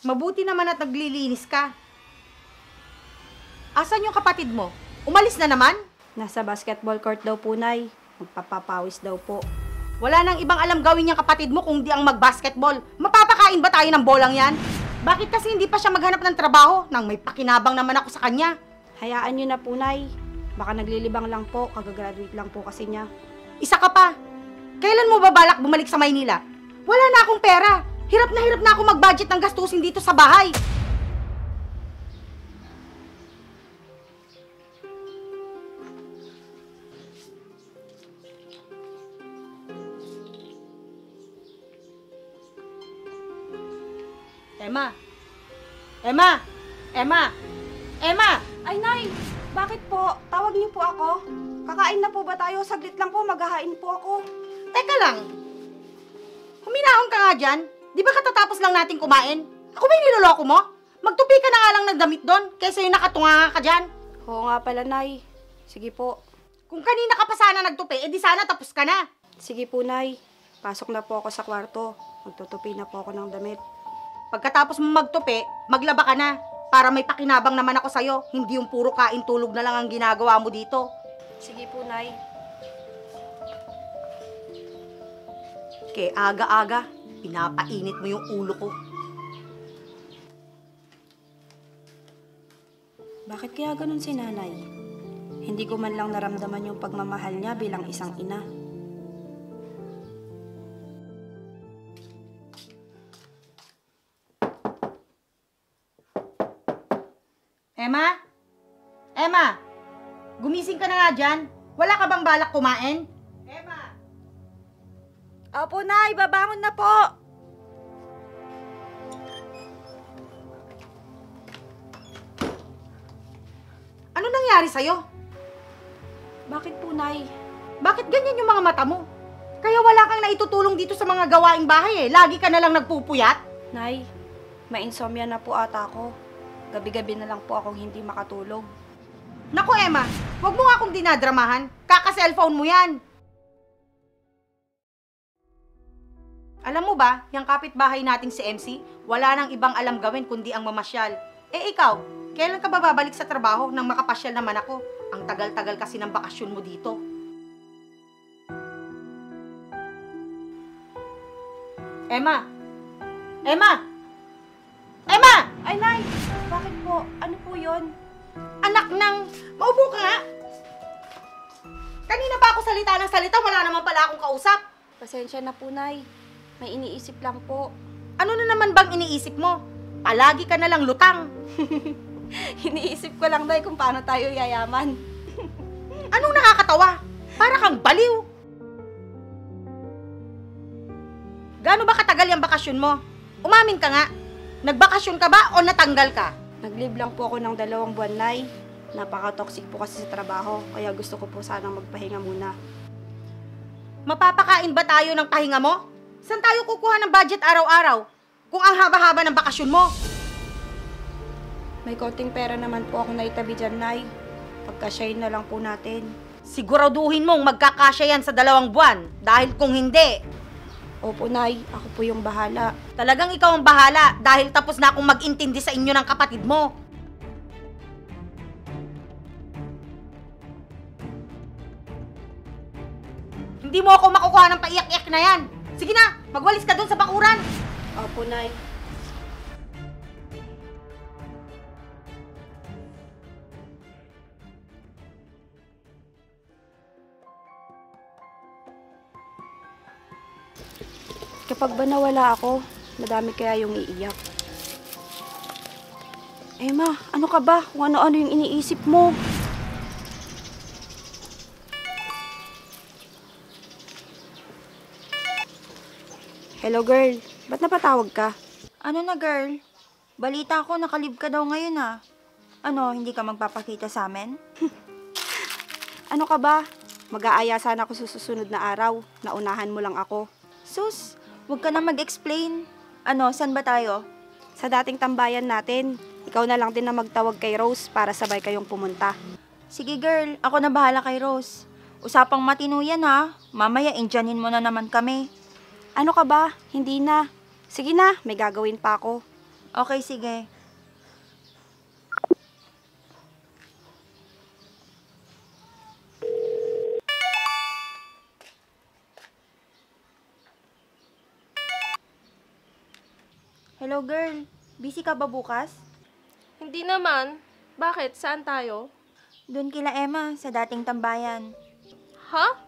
Mabuti naman at naglilinis ka. Asan yung kapatid mo? Umalis na naman? Nasa basketball court daw po, Nay. Magpapapawis daw po. Wala nang ibang alam gawin yung kapatid mo kung di ang mag-basketball. Mapapakain ba tayo ng bolang yan? Bakit kasi hindi pa siya maghanap ng trabaho nang may pakinabang naman ako sa kanya? Hayaan niyo na po, Nay. Baka naglilibang lang po, kagagraduate lang po kasi niya. Isa ka pa. Kailan mo ba balak bumalik sa Maynila? Wala na akong pera. Hirap na ako mag-budget ng gastusin dito sa bahay. Emma! Emma! Emma! Emma! Ay, Nay! Bakit po? Tawag niyo po ako. Kakain na po ba tayo? Saglit lang po, maghahain po ako. Teka lang. Huminahon ka nga dyan. Di ba katatapos lang natin kumain? Ako ba yung niloloko mo? Magtupi ka na nga lang ng damit doon, kaysa yung nakatunga ka dyan. Oo nga pala, Nay. Sige po. Kung kanina ka pa sana nagtupi, edi sana tapos ka na. Sige po, Nay. Pasok na po ako sa kwarto. Magtutupi na po ako ng damit. Pagkatapos mo magtupi, maglaba ka na. Para may pakinabang naman ako sa'yo. Hindi yung puro kain tulog na lang ang ginagawa mo dito. Sige po, Nay. Kaya aga-aga, pinapainit mo yung ulo ko. Bakit kaya ganun si Nanay? Hindi ko man lang naramdaman yung pagmamahal niya bilang isang ina. Emma? Emma? Gumising ka na nga dyan. Wala ka bang balak kumain? Emma? Opo, Nay. Babangon na po. Ano nangyari sa'yo? Bakit po, Nay? Bakit ganyan yung mga mata mo? Kaya wala kang naitutulong dito sa mga gawaing bahay eh. Lagi ka na lang nagpupuyat. Nay, ma-insomnia na po ata ako. Gabi-gabi na lang po akong hindi makatulog. Naku, Emma, huwag mo nga akong dinadramahan. Kaka-cellphone mo yan. Alam mo ba, yung kapitbahay nating si MC, wala nang ibang alam gawin kundi ang mamasyal. Eh ikaw, kailan ka ba babalik sa trabaho nang makapasyal naman ako? Ang tagal-tagal kasi ng bakasyon mo dito. Emma! Emma! Emma! Ay, Nay! Bakit po? Ano po yon? Anak ng... Maupo ka nga! Kanina pa ako salita ng salita, wala naman pala akong kausap. Pasensya na po, Nay. May iniisip lang po. Ano na naman bang iniisip mo? Palagi ka na lang lutang. Iniisip ko lang, Nay, kung paano tayo yayaman. Anong nakakatawa? Para kang baliw. Gaano ba katagal yung bakasyon mo? Umamin ka nga. Nagbakasyon ka ba o natanggal ka? Nag-leave lang po ako ng 2 buwan, Nay. Napaka-toxic po kasi sa trabaho, kaya gusto ko po sanang magpahinga muna. Mapapakain ba tayo ng pahinga mo? Saan tayo kukuha ng budget araw-araw? Kung ang haba-haba ng bakasyon mo? May konting pera naman po ako naitabi dyan, Nay. Pagkasyahin na lang po natin. Siguraduhin mong magkakasya yan sa 2 buwan. Dahil kung hindi, Opo, Nay. Ako po yung bahala. talagang ikaw ang bahala dahil tapos na akong mag-intindi sa inyo ng kapatid mo. Hindi mo ako makukuha ng paiyak-iyak na yan. Sige na, magwalis ka dun sa bakuran. Opo, Nay. Kapag ba nawala ako, madami kaya yung iiyak. Emma, ano ka ba? Kung ano-ano yung iniisip mo. Hello, girl. Ba't napatawag ka? Ano na, girl? Balita ko, nakalib ka daw ngayon ah. Ano, hindi ka magpapakita sa amin? Ano ka ba? Mag-aaya sana ako sa susunod na araw. Naunahan mo lang ako. Sus, huwag ka na mag-explain. Ano, saan ba tayo? Sa dating tambayan natin, ikaw na lang din na magtawag kay Rose para sabay kayong pumunta. Sige girl, ako na bahala kay Rose. Usapang matino yan ha. Mamaya indyanin mo na naman kami. Ano ka ba? Hindi na. Sige na, may gagawin pa ako. Okay, sige. Hello, girl. Busy ka ba bukas? Hindi naman. Bakit? Saan tayo? Doon kila Emma, sa dating tambayan. Ha?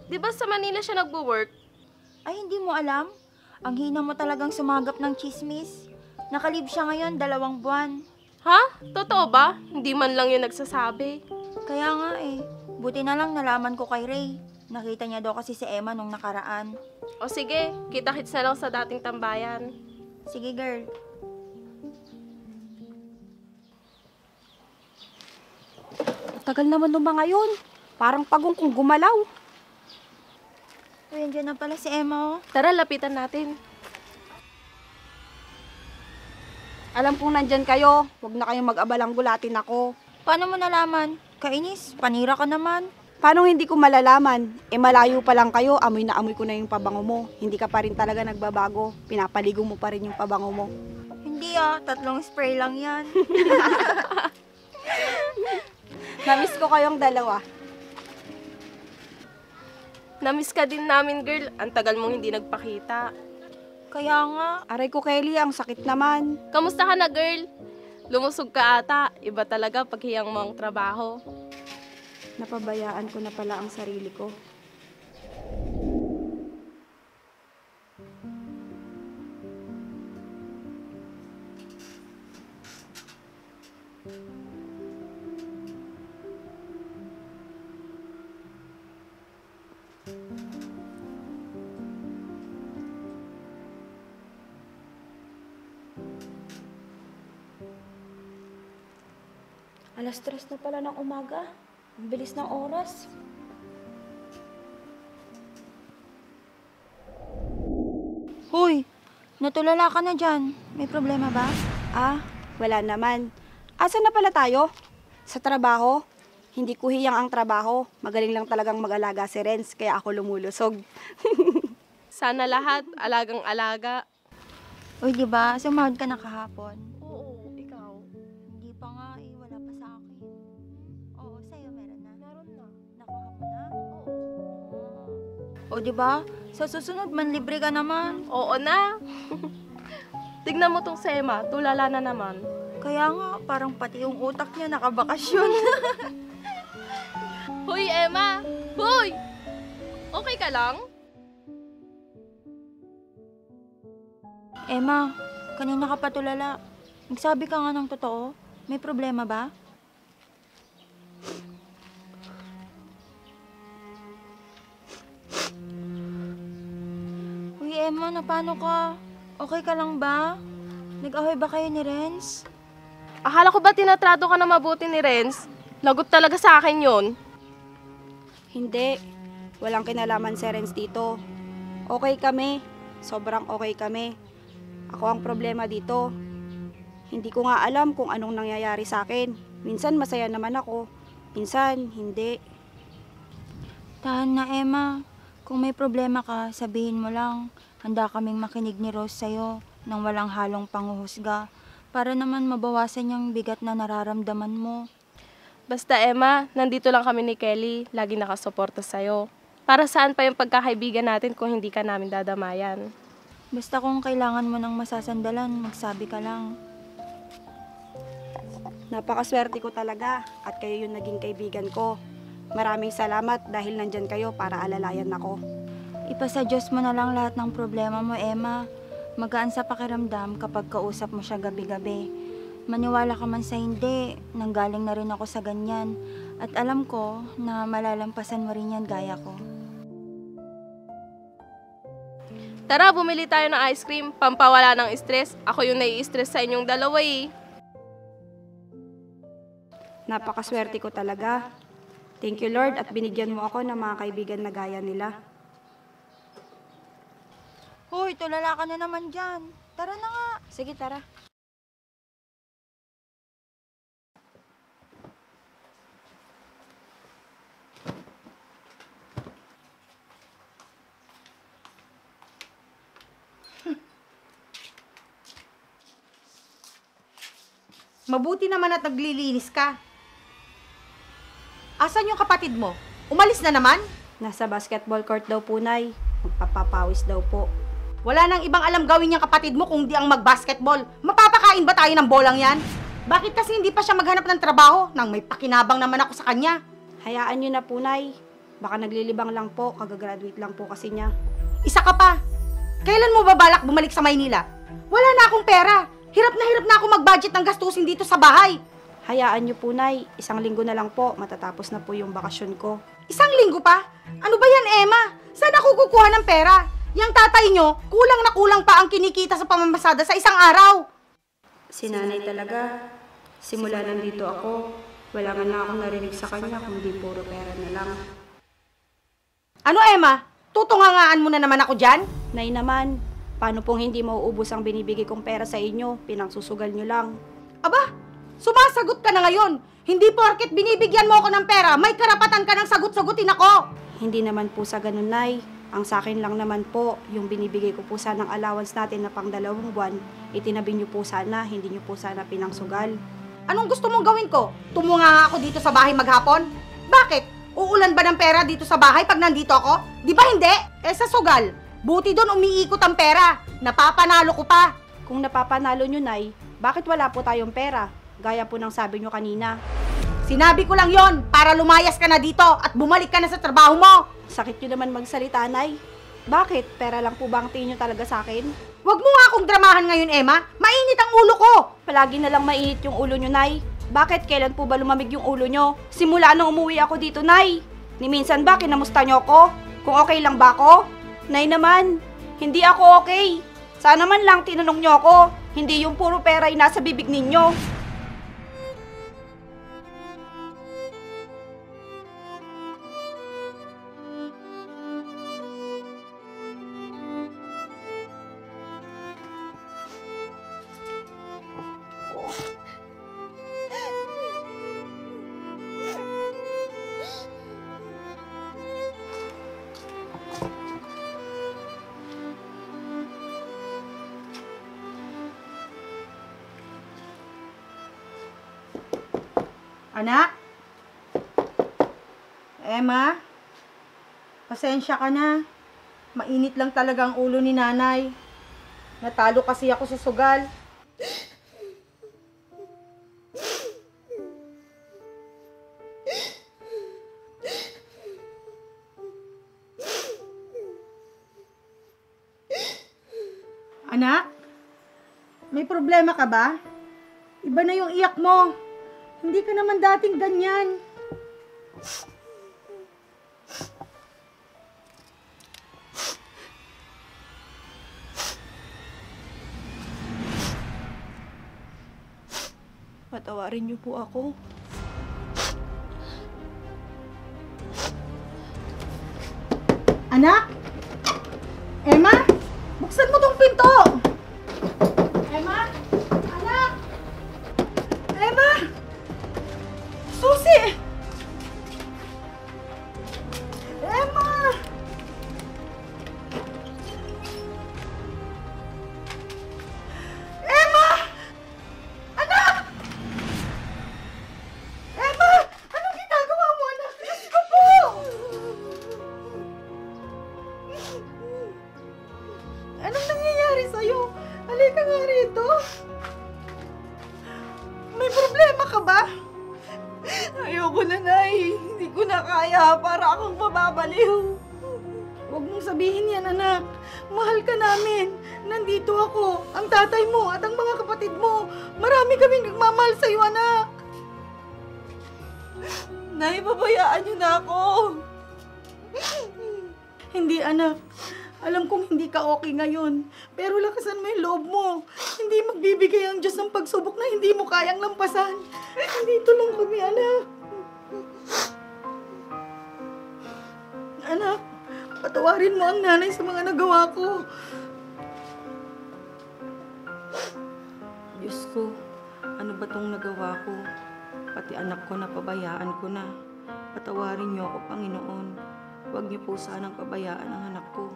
Di ba sa Manila siya nagwo-work? Ay, hindi mo alam? Ang hina mo talagang sumagap ng chismis. Nakalib siya ngayon, 2 buwan. Ha? Totoo ba? Hindi man lang yun nagsasabi. Kaya nga eh. Buti na lang nalaman ko kay Ray. Nakita niya daw kasi si Emma nung nakaraan. O sige, kita-kits na lang sa dating tambayan. Sige, girl. Tagal naman ng mga yun. Parang pagong kung gumalaw. Uy, andyan na pala si Emma, oh. Tara, lapitan natin. Alam kong nandyan kayo. Huwag na kayong mag-abalang gulatin ako. Paano mo nalaman? Kainis, panira ka naman. Paano hindi ko malalaman? Malayo pa lang kayo, amoy na amoy ko na yung pabango mo. Hindi ka pa rin talaga nagbabago. Pinapaligo mo pa rin yung pabango mo. Hindi 3 spray lang yan. Namiss ko kayong dalawa. Namiss ka din namin, girl. Ang tagal mong hindi nagpakita. Kaya nga. Aray ko, Kelly, ang sakit naman. Kamusta ka na, girl? Lumusog ka ata. Iba talaga pag hiyang mo ang trabaho. Napabayaan ko na pala ang sarili ko. Alas 3 na pala ng umaga. Ang bilis ng oras. Hoy, natulala ka na dyan. May problema ba? Ah, wala naman. Asa na pala tayo? Sa trabaho? Hindi ko hiyang ang trabaho. Magaling lang talagang mag-alaga si Renz, kaya ako lumulusog. Sana lahat, alagang-alaga. Uy, di ba? Sumahod ka na kahapon. Oo, ikaw. Hindi pa nga eh. Wala pa sa akin. Oo, sa'yo meron na. Meron na. Nakuha mo na? Oo. O, di ba? Sa susunod, manlibre ka naman. Oo na. Tignan mo tong Sema, tulala na naman. Kaya nga, parang pati yung utak niya nakabakasyon. Hoy, Emma! Hoy! Okay ka lang? Emma, kanina ka pa tulala. Nagsabi ka nga ng totoo. May problema ba? Uy, Emma, na paano ka? Okay ka lang ba? Nag-away ba kayo ni Renz? Akala ko ba tinatrato ka na mabuti ni Renz? Lagot talaga sa akin yon. Hindi. Walang kinalaman si Renz dito. Okay kami. Sobrang okay kami. Ako ang problema dito. Hindi ko nga alam kung anong nangyayari sa akin. Minsan masaya naman ako. Minsan hindi. Tahan na, Emma. Kung may problema ka, sabihin mo lang. Handa kaming makinig ni Rose sa'yo nang walang halong panguhusga para naman mabawasan yung bigat na nararamdaman mo. Basta Emma, nandito lang kami ni Kelly, lagi nakasuporta sa'yo. Para saan pa yung pagkakaibigan natin kung hindi ka namin dadamayan? Basta kung kailangan mo ng masasandalan, magsabi ka lang. Napakaswerte ko talaga at kayo yung naging kaibigan ko. Maraming salamat dahil nandyan kayo para alalayan ako. Ipasa Diyos mo na lang lahat ng problema mo, Emma. Magaan sa pakiramdam kapag kausap mo siya gabi-gabi. Maniwala ka man sa hindi, nanggaling na rin ako sa ganyan. At alam ko na malalampasan mo rin yan gaya ko. Tara, bumili tayo ng ice cream, pampawala ng stress. Ako yung nai-stress sa inyong dalawa eh. Napakaswerte ko talaga. Thank you Lord at binigyan mo ako ng mga kaibigan na gaya nila. Hoy, tulala ka na naman dyan. Tara na nga. Sige, tara. Mabuti naman at naglilinis ka. Asan yung kapatid mo? Umalis na naman? Nasa basketball court daw po, Nay. Magpapapawis daw po. Wala nang ibang alam gawin yung kapatid mo kung di ang mag-basketball. Mapapakain ba tayo ng bolang yan? Bakit kasi hindi pa siya maghanap ng trabaho nang may pakinabang naman ako sa kanya? Hayaan niyo na po, Nay. Baka naglilibang lang po, kagagraduate lang po kasi niya. Isa ka pa. Kailan mo babalak bumalik sa Maynila? Wala na akong pera. Hirap na ako mag-budget ng gastusin dito sa bahay. Hayaan niyo po, Nay. 1 linggo na lang po, matatapos na po yung bakasyon ko. 1 linggo pa? Ano ba yan, Emma? Saan ako kukuha ng pera? Yang tatay nyo, kulang na kulang pa ang kinikita sa pamamasada sa isang araw. Si Nanay talaga. Simula nandito ako, wala man lang akong narinig sa kanya kundi puro pera na lang. Ano, Emma? Tutungangaan mo na naman ako dyan? Nay naman, paano pong hindi mauubos ang binibigay kong pera sa inyo? Pinangsusugal nyo lang. Aba, sumasagot ka na ngayon. Hindi porket binibigyan mo ako ng pera, may karapatan ka ng sagot-sagutin ako. Hindi naman po sa ganun, Nay. Ang sa akin lang naman po, yung binibigay ko po sanang allowance natin na pang 2 buwan, itinabi nyo po sana, hindi nyo po sana pinangsugal. Anong gusto mong gawin ko? Tumunga ako dito sa bahay maghapon? Bakit? Uulan ba ng pera dito sa bahay pag nandito ako? Di ba hindi? Sa sugal, buti doon umiikot ang pera. Napapanalo ko pa. Kung napapanalo nyo, Nay, bakit wala po tayong pera? Gaya po ng sabi nyo kanina. Sinabi ko lang yon para lumayas ka na dito at bumalik ka na sa trabaho mo. Sakit nyo naman magsalita, Nay. Bakit? Pera lang po ba ang tingin nyo talaga sa akin? Huwag mo nga akong dramahan ngayon, Emma. Mainit ang ulo ko. Palagi na lang mainit yung ulo nyo, Nay. Bakit? Kailan po ba lumamig yung ulo nyo? Simula nung umuwi ako dito, Nay. Ni minsan ba kinamusta nyo ako? Kung okay lang ba ako? Nay naman, hindi ako okay. Sana man lang tinanong nyo ako. Hindi yung puro pera ay nasa bibig ninyo. Anak? Emma? Pasensya ka na. Mainit lang talaga ang ulo ni nanay. Natalo kasi ako sa sugal. Anak? May problema ka ba? Iba na yung iyak mo. Hindi ka naman dating ganyan. Patawarin niyo po ako. Anak? Emma? Buksan mo tong pinto! Emma? Anak? Emma? Susi! Emma! Emma! Anak! Emma! Anong ginagawa mo, anak? Diyos ko po! Anong nangyayari sa'yo? Halika nga rito. May problema ka ba? Ayoko na, Nay. Hindi ko na kaya. Para akong mababaliw. Huwag mong sabihin yan, anak. Mahal ka namin. Nandito ako, ang tatay mo at ang mga kapatid mo. Marami kaming nagmamahal sa'yo, anak. Nay, pabayaan niyo na ako. Hindi, anak. Alam kong hindi ka okay ngayon. Pero lakasan mo yung loob mo. Hindi magbibigay ang Diyos ng pagsubok na hindi mo kayang lampasan. Nandito lang kami, anak. Anak, patawarin mo ang nanay sa mga nagawa ko. Diyos ko, ano ba tong nagawa ko? Pati anak ko napabayaan ko na. Patawarin niyo ako, Panginoon. Huwag niyo po sanang pabayaan ang anak ko.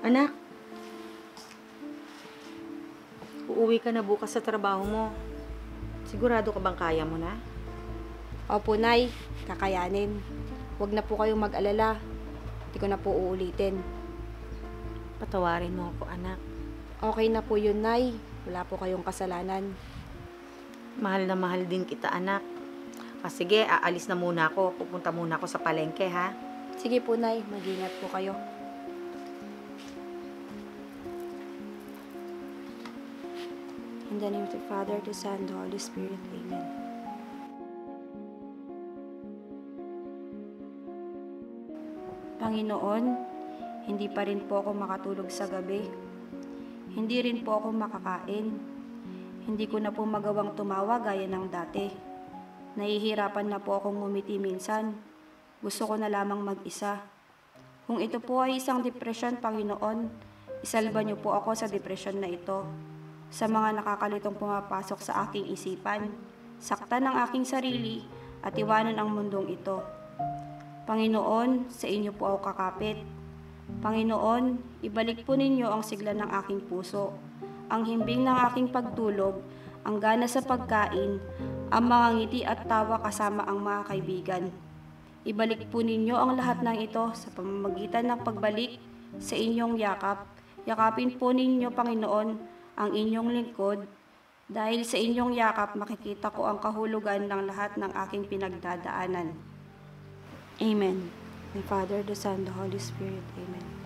Anak, uuwi ka na bukas sa trabaho mo. Sigurado ka bang kaya mo na? Opo, Nay. Kakayanin. Huwag na po kayong mag-alala. Hindi ko na po uulitin. Patawarin mo ako, anak. Okay na po yun, Nay. Wala po kayong kasalanan. Mahal na mahal din kita, anak. Sige, aalis na muna ako. Pupunta muna ako sa palengke, ha? Sige po, Nay. Mag-ingat po kayo. In the name of the Father, the Son, the Holy Spirit. Amen. Panginoon, hindi pa rin po ako makatulog sa gabi. Hindi rin po ako makakain. Hindi ko na po magawang tumawa gaya ng dati. Nahihirapan na po akong ngumiti minsan. Gusto ko na lamang mag-isa. Kung ito po ay isang depresyon, Panginoon, isalba niyo po ako sa depresyon na ito. Sa mga nakakalitong pumapasok sa aking isipan, saktan ang aking sarili at iwanan ang mundong ito. Panginoon, sa inyo po ako kakapit. Panginoon, ibalik po ninyo ang sigla ng aking puso, ang himbing ng aking pagtulog, ang gana sa pagkain, ang mga ngiti at tawa kasama ang mga kaibigan. Ibalik po ninyo ang lahat ng ito sa pamamagitan ng pagbalik sa inyong yakap. Yakapin po ninyo, Panginoon, ang inyong lingkod. Dahil sa inyong yakap, makikita ko ang kahulugan ng lahat ng aking pinagdadaanan. Amen. The Father, the Son, the Holy Spirit. Amen.